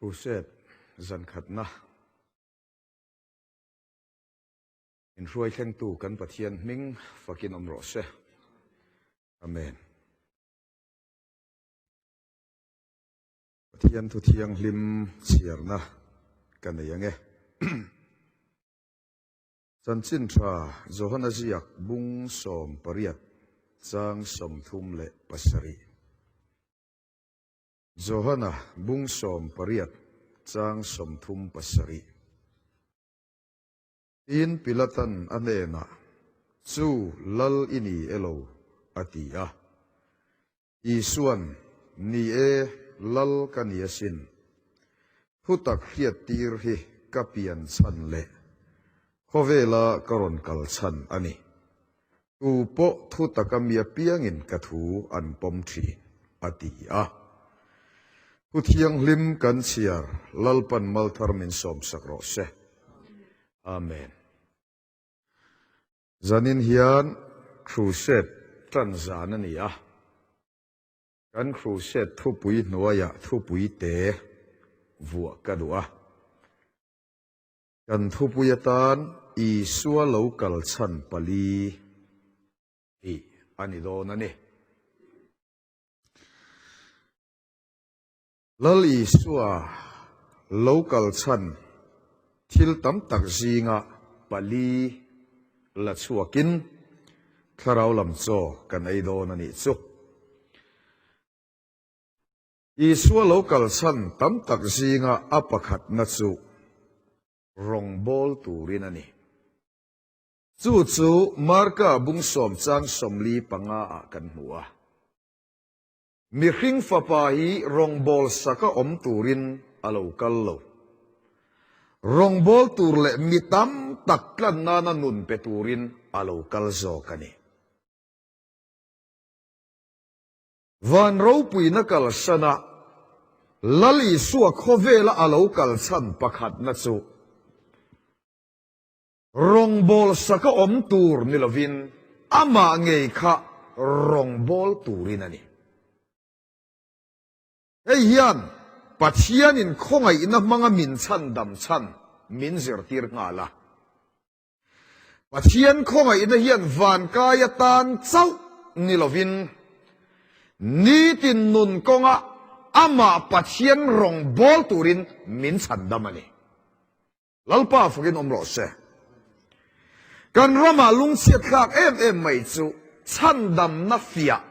Crusade zan khatna in hruai thlengtu kan Pathian hming fakin awm rawh se. Amen. Pathian thu thianghlim chhiarna ka nei ang e. Chanchin tha Johana ziak bung 18 chang 37. Johana bung 18 chang 37. Tin Pilatan a hnenah, Chu lal i ni elo? a ti a. Isuan, Ni e, Lal ka ni asin. Thutak hriattir hi ka pian chhan leh khawvela ka rawn kal chhan a ni. Tu pawh thutaka mi apiangin ka thu an pawm thin, a ti a. Thu thianghlim kan chhiar Lalpan Malthar min sawmsak rawh se. Amen. Zanin hian Crusade tan zan a ni a, kan Crusade thupui hnuaiah thupui te vuah ka duh a. Kan thupui atan Isua lo kal chhan pali tih a ni dawn a ni. Lal Isua lo kal chhan thil tam tak zinga pali la chhuakin thlarau lam chaw kan ei dawn a nih chu. Isua lo kal chhan tam tak zinga a pakhatna chu rawngbawl turin a ni. Chu chu Marka bung sawm chang 45 ah kan hmu a. Mihring fapa hi rawngbâwl saka awm turin a lo kal lo. Rawngbâwl tur leh mi tam tak tlan nana nun pe turin a lo kal zawk a ni. Van ropuina kalsana Lal Isua khawvela a lo kal chhan pakhatna chu Rawngbâwl saka awm tûr ni lovin amah ngei kha rawngbâwl tûrin a ni. Hei hian Pathianin khawngaihna hmanga min chhandam chhan min zirtîr nghâl a. Pathian khawngaihna hian vânkai atân chauh ni lovin nitin nun kawnga amah Pathian rawngbâwl tûrin min chhandam a ni. Lalpa fakin awm rawh se. Kan ramah lungchhiat thlak em em mai chu chhandamna fiah,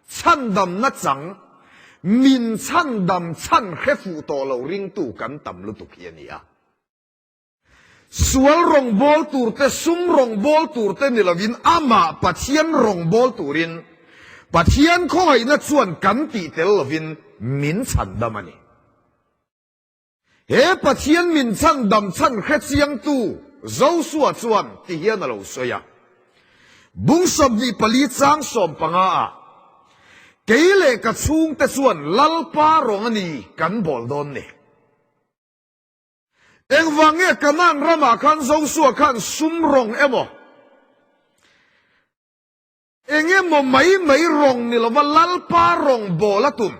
chhandamna chang, min chhandam chhan hre fuh tawh lo ringtu kan tam lutuk hi a ni a. Sual rawngbâwl turte, sum rawngbâwl turte ni lovin amah Pathian rawngbâwl turin Pathian khawngaihna chuan kan tih tel lovin min chhandam a ni. He Pathian min chhan dam chhan hre chiangtu Josua chuan ti hian a lo sawi a, Bung 24 chang 15 ah, Kei leh ka chhungte chuan Lalpa rawng a ni kan bawl dawn ni. Engvang nge Kanaan ramah khan Josua khan sum rawng emaw, Eng emaw mai mai rawng ni lova Lalpa rawng bawl a tum.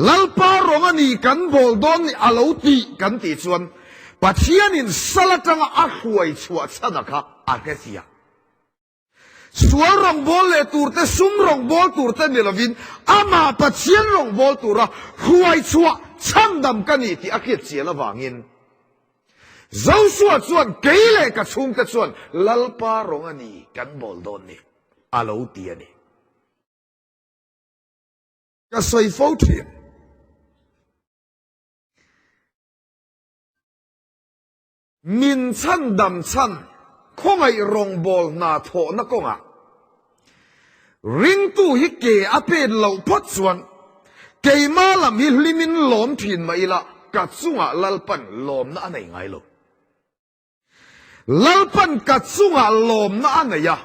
Lalpa rawng a ni kan bawl dawn ni a lo tih kan tih chuan Pathianin sal atanga a hruai chhuah chhan a kha a hre fiah. Sual rawng bawl leh tur te, sum rawng bawl tur te ni lovin amah Pathian rawng bawl tura hruai chhuah chhandam ka ni tih a hriat chian avangin Josua chuan, Kei leh ka chhungte chuan Lalpa rawng a ni kan bawl dawn ni, a lo ti a ni. Ka sawi fo thin. Min chhan dam chhan khawngaih rawngbawl hna thawhna kawngah ringtu hi ke a pen loh phawt chuan keima lam hi hlimin lawm thin mah ila ka chungah Lalpan lawmna a nei ngai lo. Lalpan ka chungah lawmna a nei a,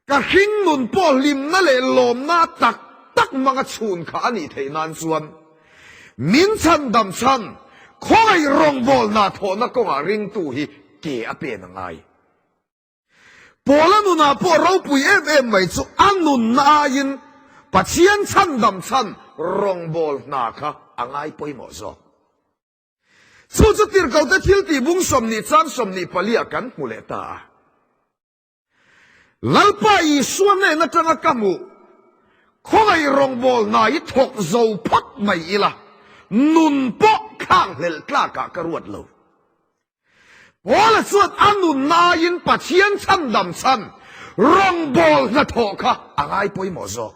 ka hringnun pawh hlimna leh lawmna tak tak hmanga chhun kha a nih theih nan chuan min chhandam chhan khawngaih rawngbawl hna thawhna kawngah ringtu hi ke a pen a ngai. Paula nunah pawh ropui em em mai chu a nunna aiin. Pathian chhandam chhan rawngbawl hna kha a ngai pawimawh zawk. Chu chu tirhkohte thiltih bung 20 chang 24 ah kan hmu leh ta a. Lalpa Isua hnen atanga ka hmuh, khawngaih rawngbawl hna hi thawk zo phawt mai ila, nun pawh thlak hlelh tlakah ka ruat lo. Paula chuan a nunna aiin Pathian chhandam chhan rawngbawl hnathawh kha a ngai pawimawh zawk.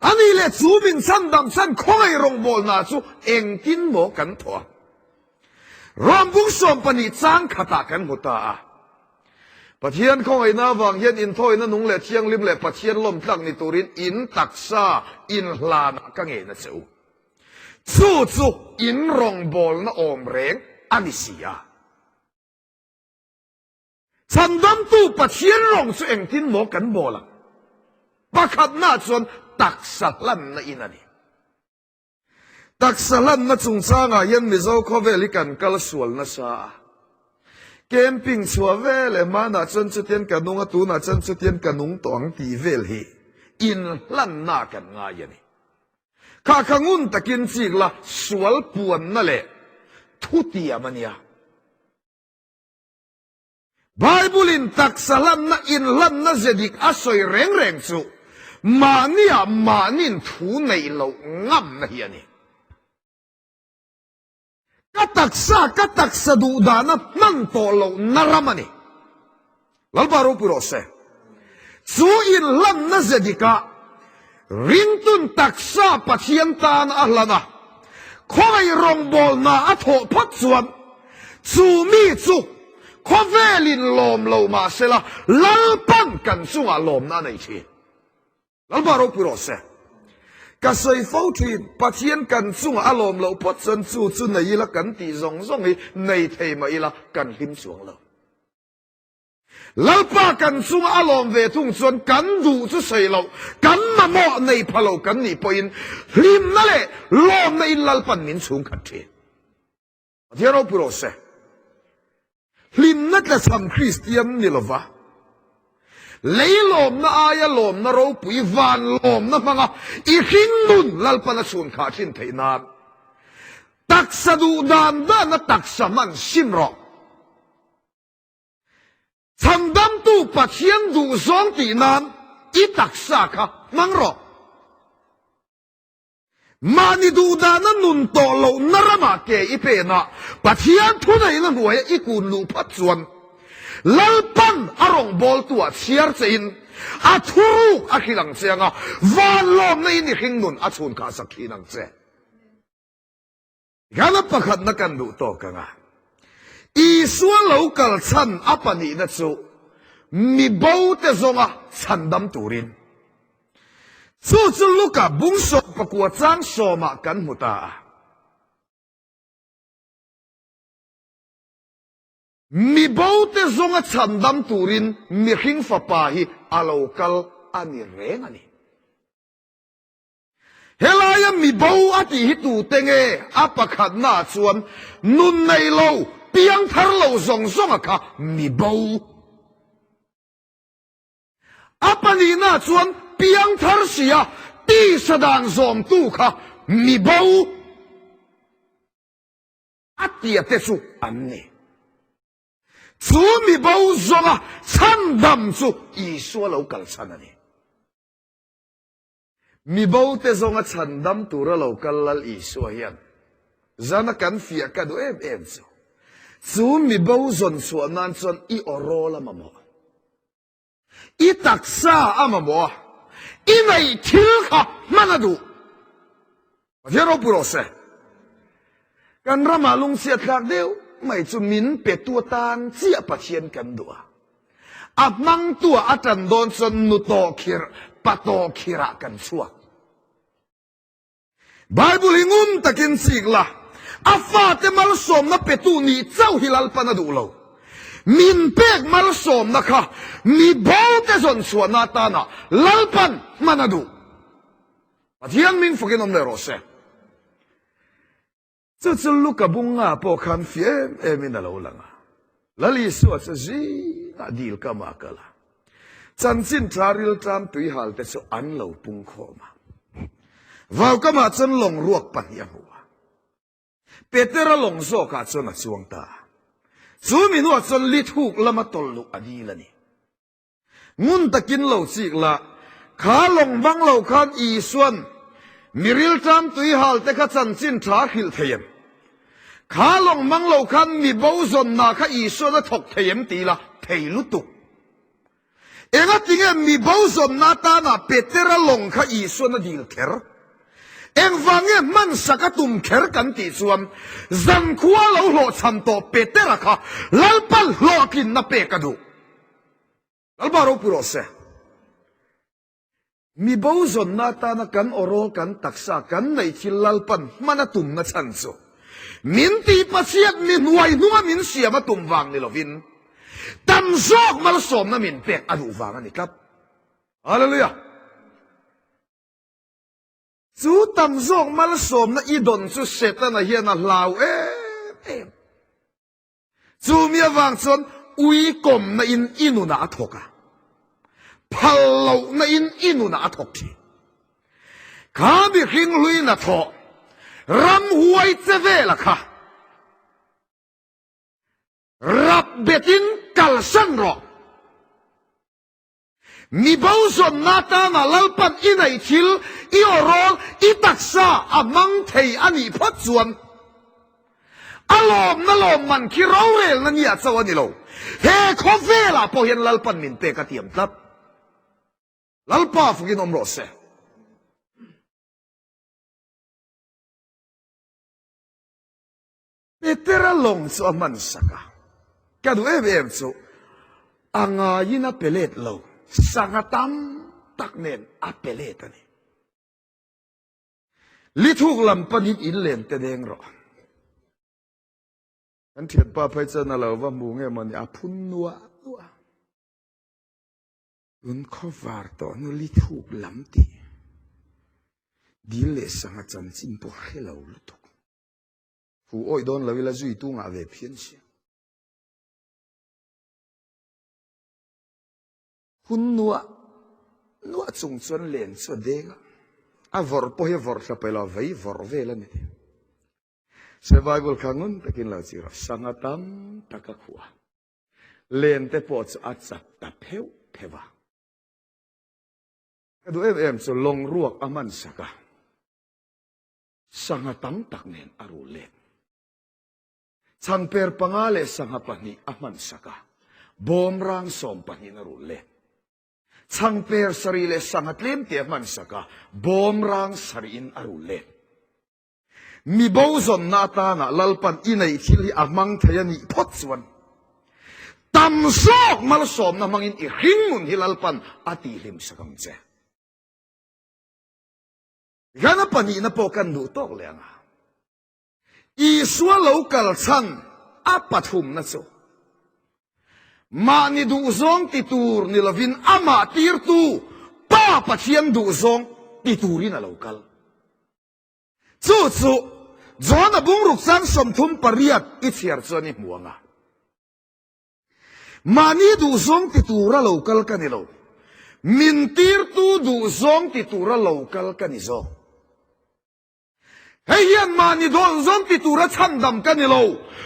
A nih leh chu min chhandam chhan khawngaih rawngbawl hna chu engtin maw kan thawh a? Rom bung 12 chang khatah kan hmu ta a. Pathian khawngaihna avang hian inthawina nung leh thianghlim leh Pathian lawmtlak ni turin in taksa inhlanah ka ngen a che u. Chu chu in rawngbawlna awm reng a ni si a. Chhandamtu Pathian rawng chu engtin maw kan bawl ang? Pakhatna chuan taksa hlanna in a ni. Taksa hlanna chungchangah hian Mizo khawvel hi kan kal sual nasa a. Camping chhuah vel eh hmanah chuan chutian ka nung a, tunah chuan chutian ka nung tawh ang tih vel hi inhlanna kan ngai a ni. Kha kha ngun takin chik la sual puanna leh thutiam a nia. Bible-in taksa hlanna inhlanna ze dik a sawi reng reng chu mahnia mahnin thu neih loh ngamna hi a ni. Ka taksa, ka taksa duh dahna hman tawh lohna ram a ni. Lalpa ropui rawh se. Chu inhlanna ze dikah ringtun taksa Pathian tan a hlan a, khawngaih rawngbawlna a thawh phawt chuan chu mi chu khawvelin lawm lo mah sela Lalpan kan chungah lawmna a nei thin. Lalpa ropui rawh se. Ka sawi fo thin, Pathian kan chungah a lawm loh phawt chuan chu chu nei ila kan tih zawng zawng hi nei thei mah ila kan hlim chuang lo. Lalpa kan chunga a lawm ve thung chuan kan duh chu sawi loh, kan mamawh nei pha lo kan nih pawhin hlimna leh lawmna in Lalpan min chhung khat thin. Pathian ropui rawh se. Hlimna tlachham Kristian ni lova, lei lawmna aia lawmna ropui van lawmna hmanga i hringnun Lalpan a chhun khah thin theih nan taksa duh dan dana taksa hman sim rawh. Chhandamtu Pathian duhzawng tih nan i taksa kha hmang rawh. Mahni duhdana nun tawh lohna ramah ke i penah Pathian thuneihna hnuaia i kun luh phat chuan Lalpan a rawngbawltuah chhiar chein a thuruk a hrilh ang che anga vanlawmna in i hringnun a chhun khahsak thin ang che. Ghana pakhatna kan duh tawk ang a, Isua lo kal chhan a pahnihna chu mi bo te zawnga chhandam turin. Chu chu Luka bung 19 chang sawmah kan hmu ta a. Mi bo te zawnga chhandam turin mihring fapa hi a lo kal a ni reng a ni. Helaia mi bo a tih hi tute nge? A pakhatnaah chuan nun nei lo, piang thar lo zawng zawnga kha mi bo. A pahnihnaah chuan piang thar sia tisa dan zawmtu kha mi bo. A tia te chu an ni. Chu mi bo zawnga chhandam chu Isua lo kal chhan a ni. Mi bo te zawnga chhandam tura lo kal Lal Isua hian zana kan fiah ka duh em em chu, chu mi bo zawn chhuah nan chuan i aw rawl a mamawh, i taksa a mamawh a, i neih thil kha hman a duh. Pathian ropui rawh se. Kan ramah lungchhiat thlak deuh mai chu min petu atan chiah Pathian kan duh a. A hmangtuah a tan dawn chuan nu tawh khirh, pa tawh khirhah kan chhuak. Bible hi ngun takin chik la, a fate malsawmna petu nih chauh hi Lalpan a duh lo. Min pek malsawmna kha mi bote zawn chhuahna atana Lalpan hman a duh. Pathian min fakin awm leh rawh se. Chu chu Luka bunga pawh khan fi em em in a lo lang a. Lal Isua chu zingah dil kam ah a kal a. Chanchin tha rilṭam tuihalte chu an lo pung khawm a. Vaukamah chuan lawng ruak pahnih a hmu a. Petera lawng zawkah chuan a chuang ta a. Chu mi hnuah chuan lithuk lama tawlh luh a dil a ni. Ngun takin lo chik la, kha lawng hmang lo khan Isua'n mi rilṭam tuihalte kha chanchin ṭha a hrilh thei em? Kha lawng hmang lo khan mi bo zawnna kha Isua'n a thawk thei em ti la, thei lutuk. Engatinge mi bo zawnna atana Petera lawng kha Isua'n a dil kher? Engvang nge hmansak a tum kher kan tih chuan zankhua lo hlawhchham tawh Petera kha Lalpan hlawhtlinna pek a duh. Lalpa ropui rawh se. Mi bo zawnna atana kan awrawl kan taksa kan neih thil Lalpan hman a tumna chhan chu min tih Pathian mi hnuai hnunga min siam a tum vang ni lovin tam zawk malsawmna min pek a duh vang a ni tlat. Hallelujah! Chu tam zawk malsawmna i dawn chu Setana hian a hlau em em. Chu mi avang chuan ui kawmna in i nunah a thawk a, phal lohna in i nunah a thawk thin. Kha mihring hlui hnathawh ramhuai che vela kha rap betin kalsan rawh. Mi bo zawnna atana Lalpan i neih thil, i awrawl, i taksa a hmang thei a nih phawt chuan a lawmna lawmman khi rorelna nia chauh a ni lo. He khawvelah pawh hian Lalpan min pek a tiam tlat. Lalpa fakin awm rawh se. Petera lawng chu a hman sak a, ka duh em em chu a ngaiin a pe let lo, sangha tam tak nen a pe let a ni. Lithuk lam panin in len te deng rawh. Kan thianpa phei chuan a lo va hmu nge mawni a phun nuah nuah a. Tun khawvar tawh hnu lithuk lam tih dil leh sangha chanchin pawh hre lo lutuk. Hu awih dawn lo ila zui tu ngah ve phian sia. Hun nuah nuah chung chuan len chu a deng a, a vawrh pawh hi a vawrh thla paih lo, a vei vawrh vel a ni thei. Se Bible kha ngun takin lo chir a, sangha tam tak a khuh a, len te pawh chu a chat ta pheuh pheuh a. Ka duh em em chu lawng ruak a hman sak a. Sangha tam tak nen a rul let. Changper panga leh sangha pahnih a hman sak a, bawmrang sawm pahnihin a rul let. Changper sarih leh sangha tlemte a hman sak a, bawmrang sarihin a rul let. Mi bo zawnna atana Lalpan i neih thil hi a hmang thei a nih phawt chuan tam zawk malsawmna hmangin i hringnun hi Lalpan a tihhlim sak ang che. Ghana pahnihna pawh kan duh tawk leh ang a. Isua lo kal chhan a pathumna chu mahni duhzawng ti tur ni lovin amah tirtu Pa Pathian duhzawng ti turin a lo kal. Chu chu John-a bungruk chang 38 i chhiar chuan i hmu ang a. Mahni duhzawng ti tura lo kal ka ni lo. Min tirtu duhzawng ti tura lo kal ka ni zawk. Hei hian mahni duhzawng ti tura chhandam ka ni lo,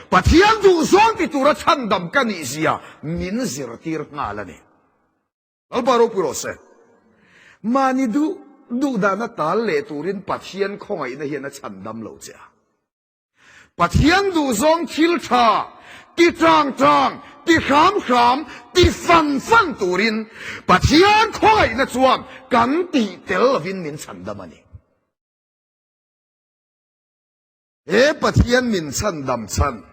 Pathian duhzawng ti tura chhandam ka nih zia min zirtir nghal a ni. Lalpa ropui rawh se. Mahni duh duh dana tal leh turin Pathian khawngaihna hian a chhandam lo che a. Pathian duhzawng thil tha ti tang tang, ti hram hram, ti fan fan turin Pathian khawngaihna chuan kan tih tel lovin min chhandam a ni. He Pathian min chhandam chhan,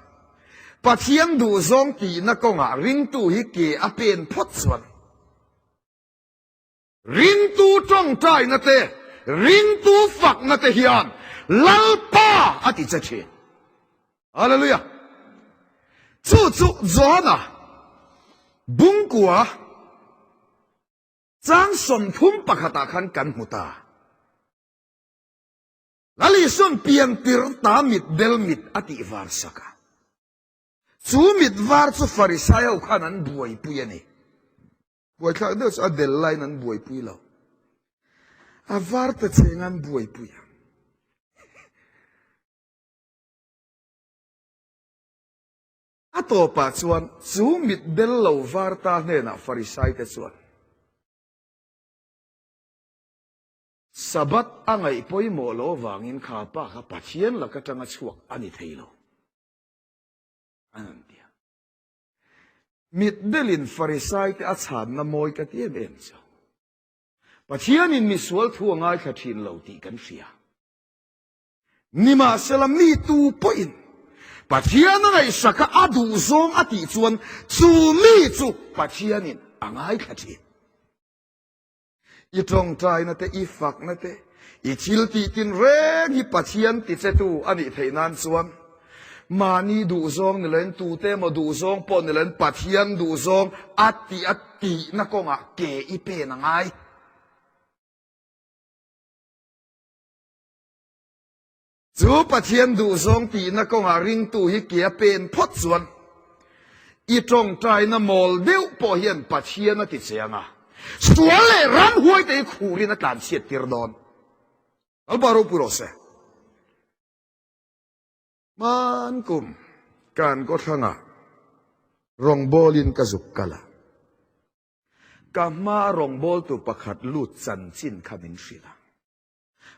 Pathian duhzawng tihna kawngah ringtu hi ke a pen phawt chuan, Ringtu tawngtaina te, ringtu fakna te hian Lalpa a ti che thin. Hallelujah! Chu chu Johana bungkua chang 31 ah khan kan hmu ta. Lal Isuan piantir ta mit bel mit a tih var sak a. Chu mit var chu Farisai ho khan an buaipui a ni. Buaithlak deuh chu a del laiin an buaipui lo. A var ta cheng an buaipui a. A tawpah chuan chu mitdel lo var ta hnenah Farisaite chuan, Sabbath a ngaih pawimawh lo avangin kha pa kha Pathian lak atanga chhuak a ni thei lo, an han ti a. Mitdelin Farisaite a chhanna mawi ka ti em em chu. Pathianin misual thu a ngaithla thin lo tih kan hria. Nimahsela mi tu pawhin Pathian a ngaihsaka a duhzawng a tih chuan chu mi chu Pathianin a ngaithla thin. I tawngtaina te, i fakna te, i thil tih tinreng hi Pathian tichetu a nih theih nan chuan mahni duhzawng ni loin tute emaw duhzawng pawh ni loin Pathian duhzawng a tih a tihna kawngah ke i pen a ngai. Chu Pathian duhzawng tihna kawngah ringtu hi ke a pen phawt chuan i tawngtaina mawl deuh pawh hian Pathian a ti che ang a, sual leh ramhuaite hi khurin a tlanchhiat tir dawn. Lalpa ropui rawh se. Hman kum kan kawthlangah rawngbawlin ka zuk kal a, ka hmaa rawngbawltu pakhat lut chanchin kha min hrilh a.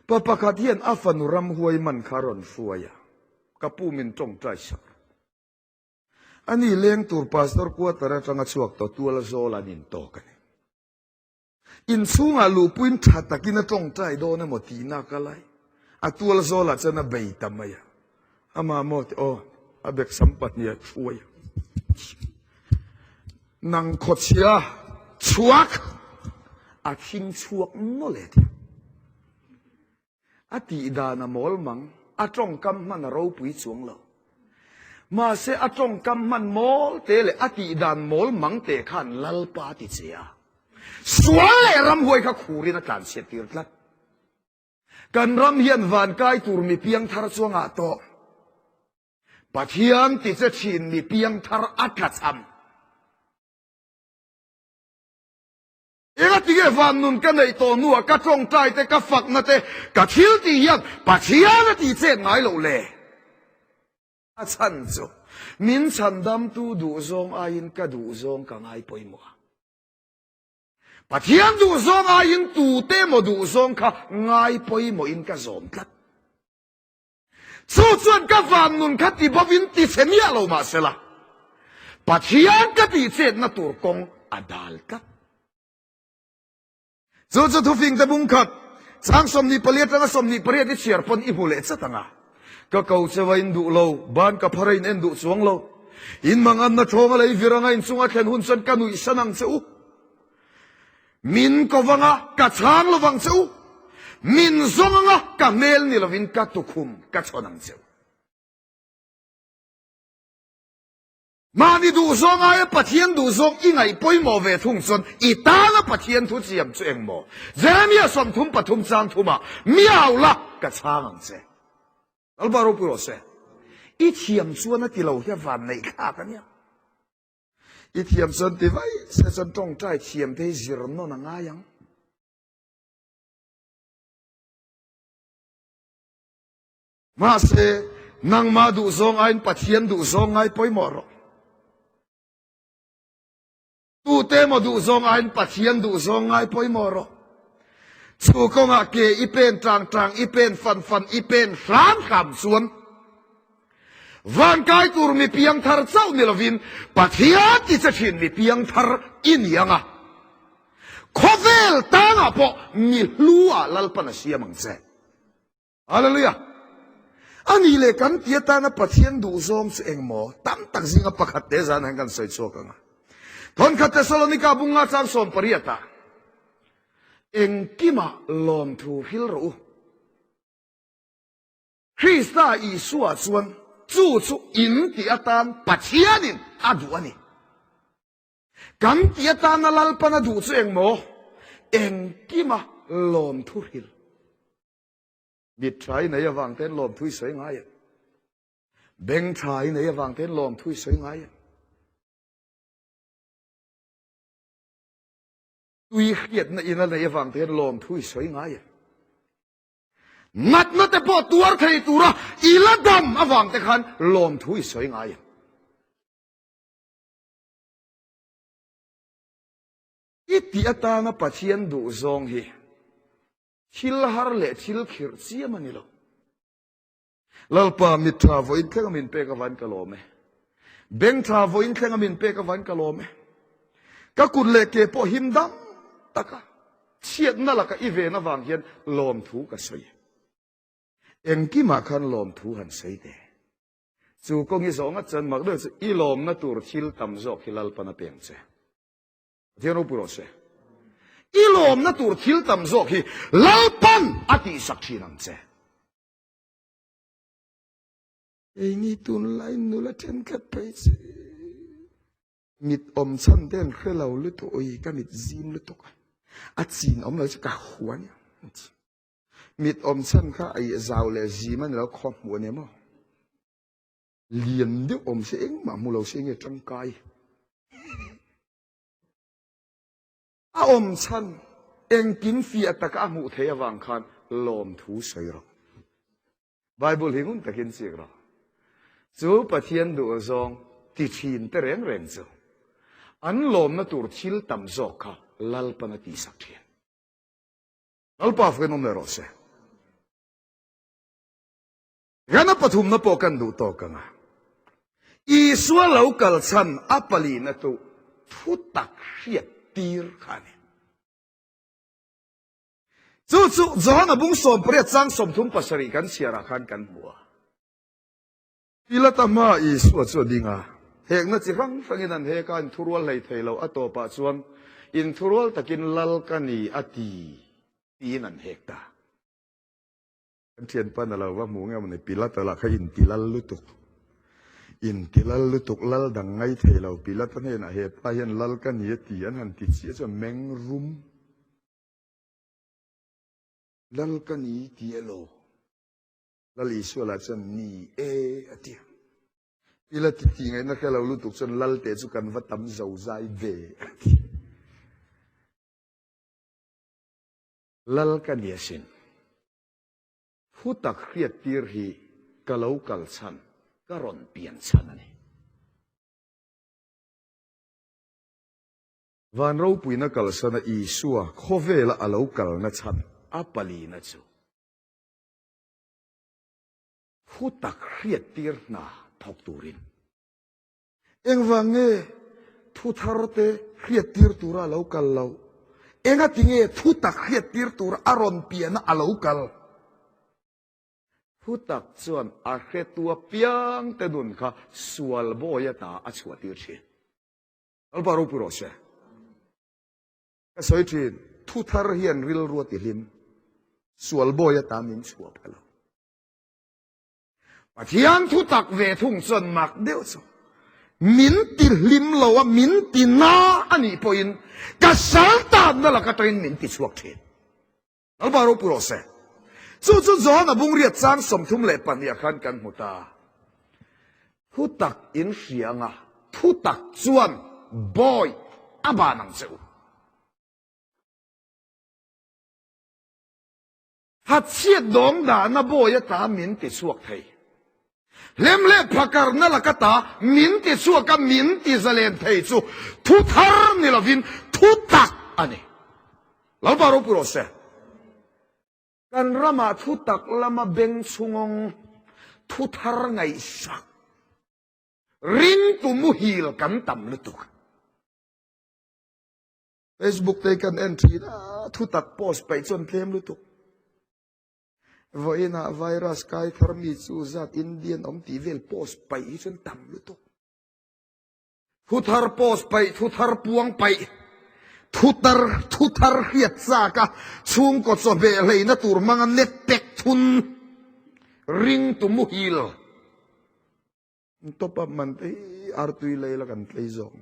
Pa pakhat hian a fanu ramhuai man kha a rawn hruai a, ka pu min tawngtai sak. Ani leng tur pastor quarter atanga chhuak tawh tual zawl an intawk a ni. Inchhungah luhpuiin tha takin a tawngtai dawn emaw tihna ka lai. A tual zawlah chuan a bei ta mai a. Amah maw ti aw, a beksam pahniha hruai a. Nang khawchhia chhuak a thing chhuak nawlh e ti. A tih dan a mawl mang, a tawngkam hman a ropui chuang lo. Mahse a tawngkam hman mawl te leh a tih dan mawl mang te khan Lalpa ti che a. Sual leh ramhuai kha khurin a tlanchhiat tir tlat. Kan ram hian van kai tur mi piangthar chuangah tawh Pathian ti che thin mi piangthar a tlachham. Enga tinge van nun ka neih tawh hnuah ka tawngtai te, ka fakna te, ka thil tih hian Pathian a tih chet ngai loh le? A chhan chu min chhandamtu duhzawng aiin ka duhzawng ka ngai pawimawh a. Pathian duhzawng aiin tute emaw duhzawng kha ngai pawimawhin ka zawm tlat. Chu chuan ka van nun kha ti bovin ti chhe miah lo mahsela, Pathian ka tih chetna tur kawng a dal tlat. Chu chu thufingte bung khat, chang 24 atanga 28 i chhiar pawn i hmu leh chat ang a. Ka ko cheu a in duh lo, ban ka phar a in en duh chuang lo. In manganna thawnga lei vir anga in chunga thlen hun chuan ka nuih san ang che u. Min ko vang a, ka chhang lo vang che u. Min zawng anga ka hmel ni lovin ka tukhum ka chhawn ang che u. Mahni duhzawng aia Pathian duhzawng i ngaih pawimawh ve thung chuan i tana Pathian thu chiam chu eng maw? Jeremia 33 chang thumah, Miau la, ka chhang ang che. Lalpa ropui rawh se. I thiam chuan a ti lo hi a van neih thlak a nia. I thiam chuan ti vai se chuan tawngtai thiam te hi zir nawn a ngai ang. Mahse, nangmah duhzawng aiin Pathian duhzawng ngai pawimawh rawh. Tute emaw duhzawng aiin Pathian duhzawng ngai pawimawh rawh. Chu kawngah ke i pen tang tang, i pen fan fan, i pen hram hram chuan vankai tur mi piangthar chauh ni lovin Pathian ti che thin mi piangthar i ni ang a. Khawvel tangah pawh mi hlu ah Lalpan a siam ang che. Hallelujah! A nih leh kan ti atana Pathian duhzawng chu eng maw? Tam tak zinga pakhat te zan hian kan sawi chhuak ang a. Thawnkhat Thessalonika bunga chang 18 ah, Engkimah lawmthu hril rawh u. Krista Isua chuan chu chu in ti atan Pathianin a duh a ni. Kan ti atana Lalpan a duh chu eng maw? Engkima lawmthu hril. Mit tha i nei avang ten lawmthu i sawi ngai em? Beng tha i nei avang ten lawmthu i sawi ngai em? Tui hriatna in a neih avang te hian lawmthu i sawi ngai em? Natna te pawh tuar thei tura i la dam avang te khan lawmthu i sawi ngai em? I tih atana Pathian duh zawng hi thil har leh thil khirh chiam a ni lo. Lalpa mit tha vawiin thleng a min pek avain ka lawm e. Beng tha vawiin thleng a min pek avain ka lawm e. Ka kut leh ke pawh him dam taka chhiatna laka i ven avang hian lawmthu ka sawi e. Engkimah khan lawmthu han sawi teh. Chu kawng i zawh ngat chuan mak deuh chu i lawmna tur thil tam zawk hi Lalpan a peng che. Pathian ropui rawh se. I lawmna tur thil tam zawk hi Lalpan a tihsak thin ang che. Keini tunlai nula thenkhat phei chu mit awm chhan te an hre lo lutuk ui ka mit zim lutuk a, a chin awm lo chu ka hua nia. Mit awm chhan kha a zau leh zim a ni lo khaw hmuh a ni maw? Lian deuh awm se engmah hmu lo se nge tangkai. A awm chhan engkim fiah taka a hmuh theih avang khan lawmthu sawi rawh. Bible hi ngun takin chik rawh. Chu Pathian duh zawng ti thin te reng reng chu an lawmna tur thil tam zawk kha Lalpan a tihsak thin. Lalpa fakin awm leh rawh se. Ghana pathumna pawh kan duh tawk ang a. Isua lo kal chhan a palina chu thu tak hriat tir kha a ni. Chu chu Johana bung 18 chang 37 kan chhiarah khan kan hmu a. Pilata hmaah Isua chu a ding a, hekna chi hrang hrangin an hek a, inthurual hlei thei lo. A tawpah chuan inthurual takin lal ka ni a ti tiin an hek ta. Kan thianpan a lo va hmu nge maw ni, Pilata lah kha inti lal lutuk, inti lal lutuk, lal dang ngai thei lo, Pilata hnenah he pa hian lal ka ni a ti an han ti chiah chuan meng rum, lal ka ni ti a lo, Lal Isua lah chuan ni e a ti a. Pilata ti ngaihna hre lo lutuk chuan lal teh chu kan va tam zo zai ve a ti. Lal ka ni asin. Thu tak hriattir hi ka lo kal chhan, ka rawn pian chhan a ni. Van ropuina kalsana Isua khawvela a lo kalna chhan a palina chu thu tak hriattir hna thawk turin. Engvang nge thu thar te hriattir tura a lo kal lo? Engati nge thu tak hriattir tura a rawn piana a lo kal? Thu tak chuan a hretu apiang te nun kha sual bawi ata a chhuahtir thin. Lalpa ropui rawh se. Ka sawi thin, thu thar hian rilru a tihlim, sual bawi ata min chhuah pha lo. Pathian thu tak ve thung chuan mak deuh chu min ti hlim lo a, min ti na a nih pawhin ka sal tanna lak atangin min ti chhuak thin. Lalpa ropui rawh se. Chu chu Johana bungriat chang 32 ah khan kan hmu ta. Thu tak in hria anga thu tak chuan bawi a ban ang che u. Thatchhiat dawng dahna bawi ata min ti chhuak thei. Hlem leh phakarna laka ta min ti chhuak a, min ti zalen thei chu thu thar ni lovin thu tak a ni. Lalpa ropui rawh se. Kan ramah thu tak lama beng chhungawng thu thar ngaihsak ringtu muhil kan tam lutuk. Facebook te kan en thin a, thu tak post paih chuan tlem lutuk. Vawiinah virus kai thar mi chu zat Indian awm tih vel post paih hi chuan tam lutuk. Thu thar post paih, thu thar puang paih, thu tar thu thar hriat chak a, chhungkaw chawhmeh hleina tur hmanga net pack thun ringtu muhil. Top up man te hi artui lei la kan tlei zawk.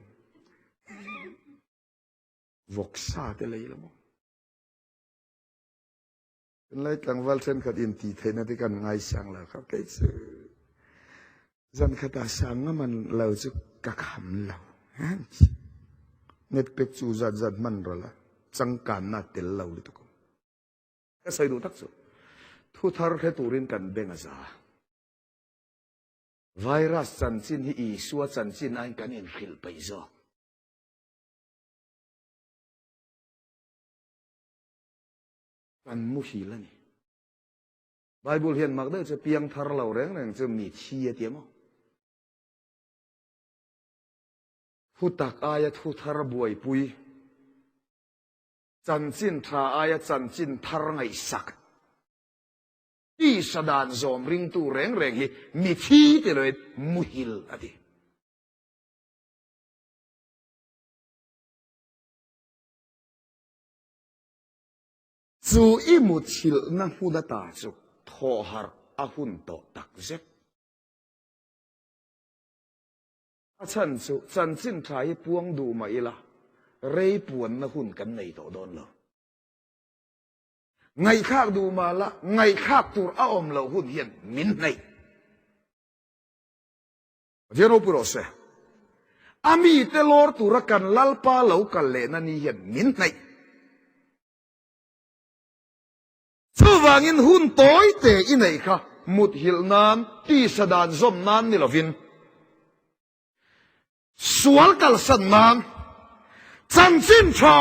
Vawksa te lei la maw. Tunlai tlangval thenkhat in tih theihna te kan ngaisang lo kha kei chu zan khatah sang nga man lo chu ka kham lo. Net pack chu zat zat hman rawh la. Changkanna tel lo lutuk awm. Ka sawi duh tak chu, thu thar hre turin kan beng a za. Virus chanchin hi Isua chanchin aiin kan inhrilh peih zawk. Kan muhil a ni. Bible hian mak deuh chu piang thar lo reng reng chu mi thi a ti a maw? Thu tak aia thu thar buaipui, chanchin tha aia chanchin thar ngaihsak, tisa dan zawm ringtu reng reng hi mi thi ti loin muhil a ti. Chu i muthilhna hmun ata chu thawhharh a hun tawh tak zet. A chhan chu chanchin tha hi puang duh mah ila rei puanna hun kan nei tawh dawn lo. Ngaihthlak duh mah la ngaihthlak tur a awm loh hun hian min hnaih. Pathian ropui rawh se. A mite lawr tura kan Lalpa lo kal lehna ni hian min hnaih. Chuvangin hun tawi te i neih kha muthilh nan, tisa dan zawm nan ni lovin, sual kalsan nan, chanchin tha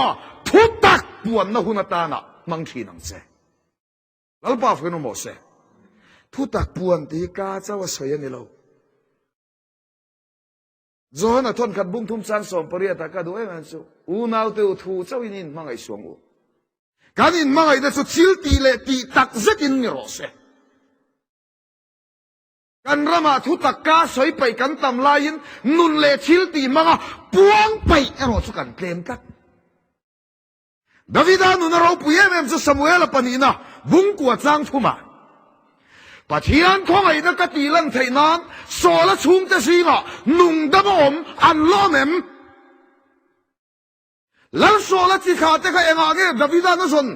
thu tak puanna hun atana hmang thin ang che. Lalpa fakin awm rawh se. Thutak puan tih hi ka chauh a sawi a ni lo. Johana thawnkhat bungthum chang 18 ah ka duh em em chu, Unaute u thu chauhin in hmangaih suang u. Kan inhmangaihna chu thil tih leh tih tak zetin ni rawh se. Kan ramah thutak ka sawi paih kan tam laiin nun leh thil tih hmanga puang paih erawh chu kan tlem tlat. Davida nuna ropui em em chu Samuela pahnihna bungkua chang thumah, Pathian khawngaihna ka tih lan theih nan Saula chhungte zingah nung dam a awm an lawm em? Lal Saula chi thlah te kha engah nge Davida'n a zawn?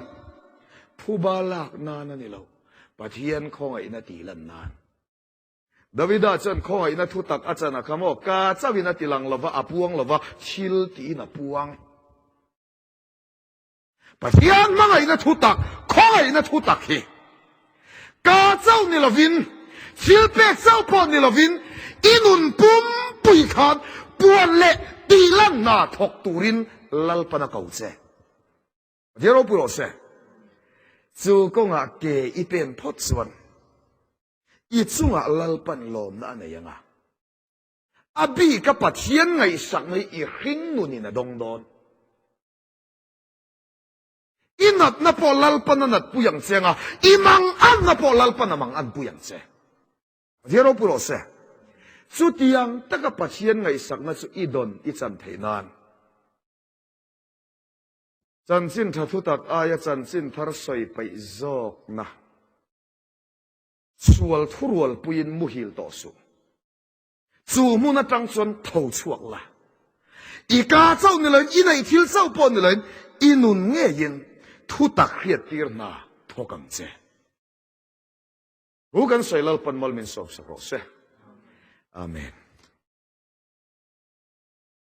Phuba lak nan a ni lo, Pathian khawngaihna tih lan nan. Davida chuan khawngaihna thu tak a chan a kha maw? Ka chauhin a ti lang lova, a puang lova, thil tiin a puang. Pathian hmangaihna thu tak, khawngaihna thu tak hi ka chauh ni lovin, thil pek chauh pawh ni lovin, i nun pumpui khan puan leh tihlan hna thawk turin Lalpan a ko che. Pathian ropui rawh se. Chu kawngah ke i pen phawt chuan i chungah Lalpan lawmna a nei ang a. A bika Pathian ngaihsakna hi i hring nunin a dawng dawn. I natna pawh Lalpan a natpui ang che anga, i manganna pawh Lalpan a manganpui ang che. Pathian ropui rawh se. Chutiang taka Pathian ngaihsakna chu i dawn i chan theih nan. Chanchin tha thutak aia chanchin thar sawi peih zawkna. Sual thurualpuiin muhil tawh suh. Chu hmun atang chuan tho chhuak la. I ka chauh ni loin, i neih thil chauh pawh ni loin, i nun ngeiin thutak hriattir hna thawk ang che. Thu kan sawi Lalpan mal min sawmsak rawh se. Amen.